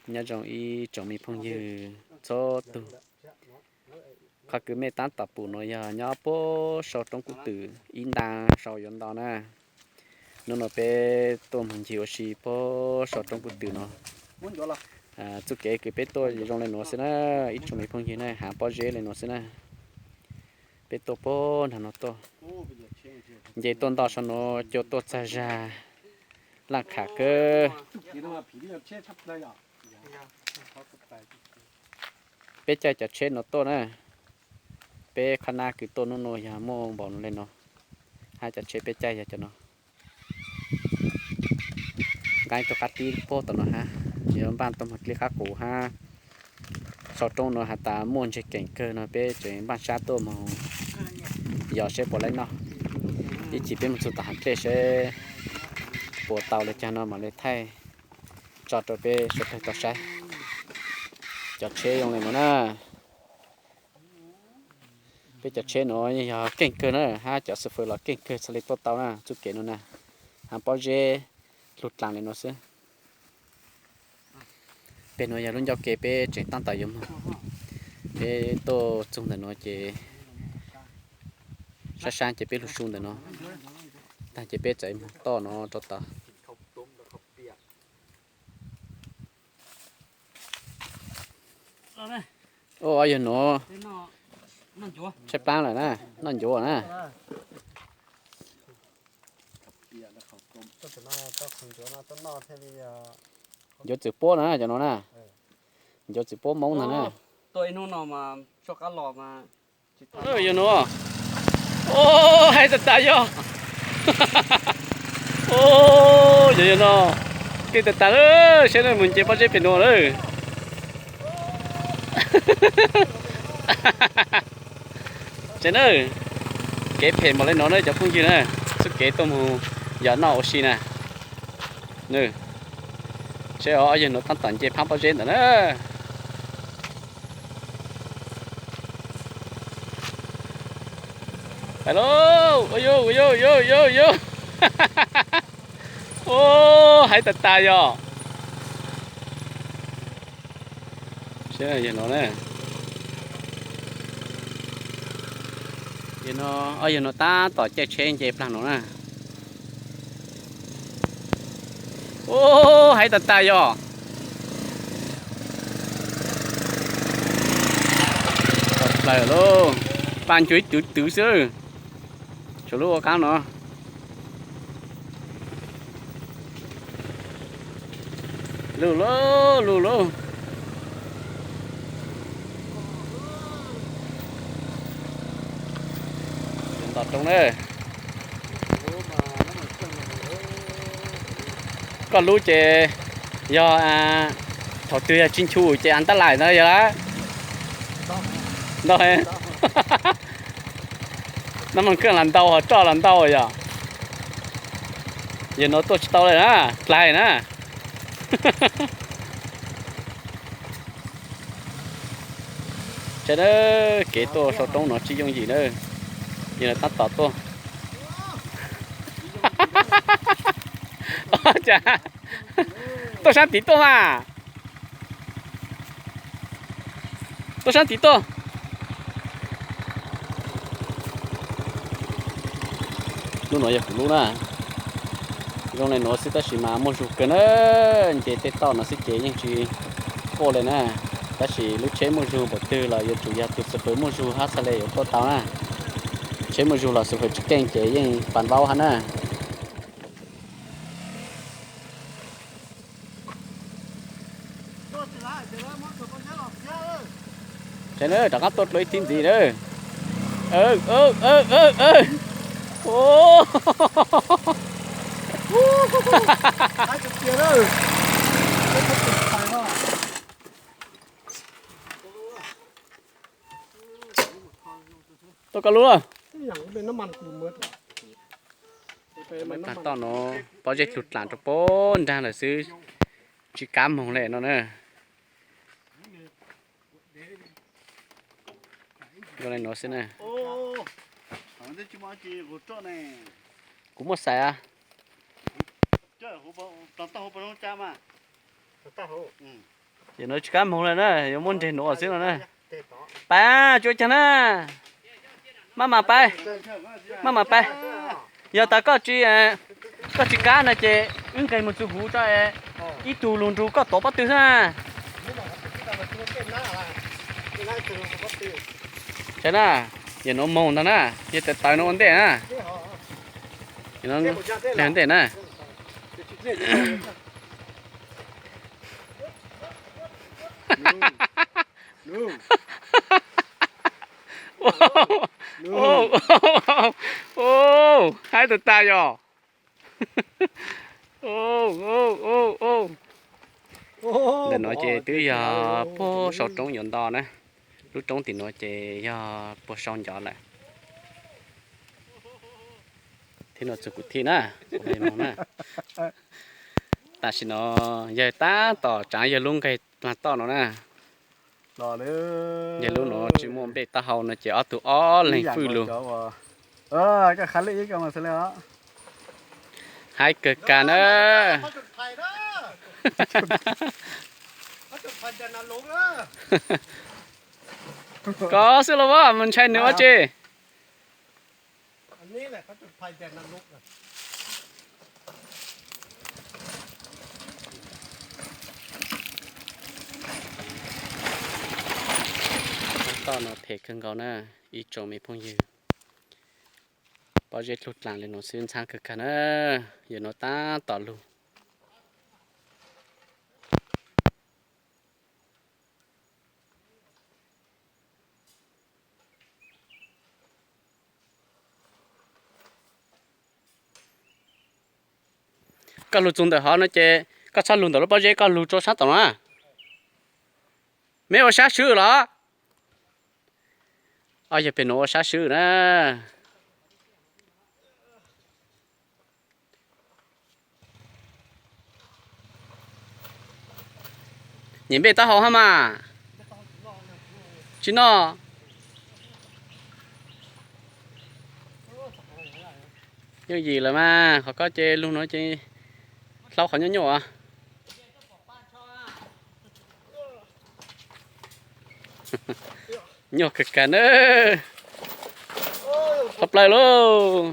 Nyob zoo ib tsoom me phooj ywg txhua tug. Qhov kws mej tab tom pum no yog nyob puag sau roob kub twm ib nta sau yuav nto na. Hnub no peb tuaj moog ncig ua si puag sau roob kub twm no. Txuj kev kws peb tuaj zoo le nuav xwb na, ib tsoom me phooj ywg na, haav pob zeb le nuav xwb na. Peb tuaj puag nraag no tuaj, nce tuaj nto sau nuav cua tuaj txag zag, laaj kham kawg. Peb caij cov tsheb no tuaj na. Peb qhab nab kws tuaj nub nua yog muaj npaum le no, hab cov tsheb peb caij yog cov no. Nqaib tuaj qab tib puag tom no hab, yuav npaaj tuaj moog dleb qab qus hab. Sau roob no has tas muaj ntseg keem kawg no peb tseem npaaj sab tuaj moog yos seb puas laib noj. Ib chim peb moog txug tom haav dlej seb puas tau le caag no mam le thaij tso rau peb suav dlawg tau saib. Cov tsheb zoo le nuav na. Peb cov tsheb nuav yog keej kawg na, hab cov xib fwb los keej kawg txhaj le tuaj tau na, txuj kev nuav na. Haav pob zeb lug dlaag le nuav xwb. Peg nuav yog lub ncauj ke peb tseem taab tom yuav moog. Peb tuaj txug ntawm nuav ces sab sab ces peb lug su ntawm nuav, taag ces peb txawm moog toj nuav rau tod. Ua, yog nuav tshaib plaab lawm na, noj ncuav na. Ncuav txwm puab na cov nuav na, ncuav txwm puab Moob ntag na. Yog nuav, hais tas tas yog, yog yog nuav, keej tas tas lawm, saib na, moog nce pob zeb pem nuav lawm. Saib na, kev phem npaum le nuav na cov phooj ywg na, txuj kev tuaj moog yos noj ua si na. Saib os, yog nuav taab tom nce phaab pob zeb ntawm na. Hais lauj, ua yuj, ua yuj, yuj, yuj, yuj. Ua, hais tas tas yog. Yog nuav na, yog nuav taab tom caij tsheb nce plaag nuav na. Ua, hais tas tas yog. Tau plaws lauj, paj ncuj ib twv twv xwb. Tshuav lub ua qaab no. Lug lauj, lug lauj. Nto roob na. Koj lub ces yog thaum twg yog tsis nchu ces a ntab lais ntag yog lawm. Ntau, nab moog kheej los ntau, hov roj los ntau yog. Yog nuav tuaj tsis tau lawm na, dlais na. Saib na, kev tuaj sau roob no tsis yooj yim na. Yog nuav taab tom tuaj. Cas tuaj saab tim tuaj mas. Tuaj saab tim tuaj. Lub nuav yog kuv lub na. Zoo le nuav xwb tab sis mas muaj zug kawg na. Nce tej toj no xwb ces yeej tsis quaj le na. Tab sis lub tsheb muaj zug npaum twg los yuav tsum yog tus xib fwb muaj zug hab txhaj le yuav quaj tau na. Tsheb muaj zug los xib fwb tsis keej ces yeej pas vaub hab na. Saib na, rov qab tuaj dlua ib tib ntxiv na. Tuaj koj lub lawm. Toj no pob zeb dlug dlaag rau puag nraag lawm xwb, tsis kav moog le no na. Zoo le nuav xwb na. Kuv muaj xais a. Rov tau hauv pas zoo cai mas. Ces no tsis kam moog le na, yuav muab nreg nuav xwb no na. Pab, tsuav caag na. Maj mam pab, maj mam pab. Yog tas koj tsis, koj tsis kam no ces wb nqes mus txug huv tso, ib tug lug nrug koj tuav pob tw xwb na. Saib na, yog nuav moog ntag na, yog tas tawv nuav ua ntej na. Ua ntej na. Haib tag tag yog. Ntawm nuav ces twb yog puag sau roob yuav nto na. Lub roob tim nuav ces yog puag sau ncov lawm. Thiab nuav txug kuv thij na, kuv moog na. Tam sim no yawg tab tom tsaav yawg lub nqeg dlaag toj no na. Yawg lub nuav tsis muaj nplej taub hau no ces ob tug ob leeg fwj lug. Haib kawg kag na. Kov xwb los as, mus ntshai nws ua tsi. Toj no phem kawg nkaus na, ib tsoom me phooj ywg. Pob zeb dlug dlaag li no xwb ntxhab kawg kag na, yawg nuav tab tom lug. Koj lug txug ntawm hov no ces koj txhob lug ntawm lub pob zeb, koj lug rua sab tom no na. Meb ua sab swb los? Ob yawg pem nuav ua sab swb na. Nyem nplej taub hau hab mas. Tsis noj. Yooj yim lawm mas, qhov koj ces lug nuav ces hlaub qhov nyuaj nyuaj. Nyuaj kawg kag na. Tau plaws lauj.